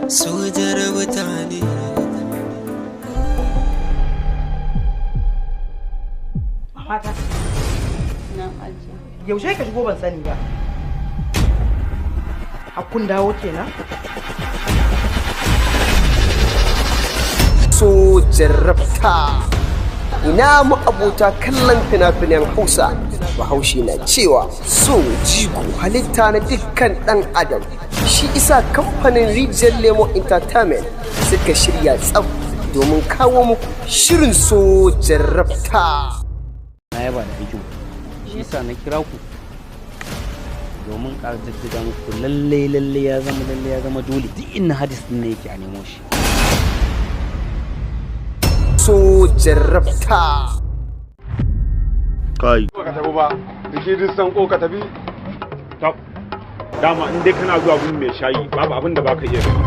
Sojar mutane. Mamata, Na ajiya. Yaushe ka shigo ban sani ba. Hakkun dawo kenan? So jarrabta. Ina ma'abota kallon fina-finan Hausa. Bahaushe na cewa so jigo halitta na dukkan ɗan adam. Shi isa kamfanin Rijiyar Lemo Entertainment suka shirya tsaf domin kawo muku shirin So Jarrabta. Na yaba da aikin ku, shi yasa na kira ku domin ƙara jaddada muku lallai lallai ya zama lallai ya zama dole duk inda hadis din ne yake a nemo shi. So Jarrabta. Kai. Ka tafi ba jiki duk sanko ka tafi. Tab, dama in dai kana zuwa gun mai shayi, babu abin da baka iya gani.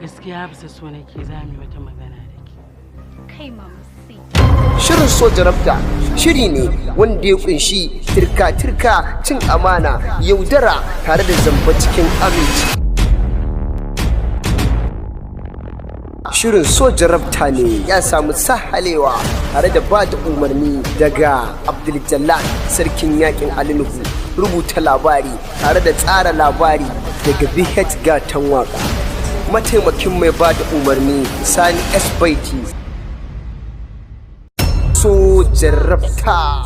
Gaskiya bisa so nake za mu yi wata magana da ke. Kai mama sai. Shirin So Jarabta shiri ne wanda ya kunshi tirka-tirka, cin amana, yaudara tare da zamba cikin aminci. Shirin So Jarabta ne ya samu sahalewa tare da ba da umarni daga Abdul Sarkin Yakin Alinuhu, rubuta labari tare da tsara labari daga BH Gatan Waka. Mataimakin mai ba da umarni, Sani S. Baiti. So Jarabta.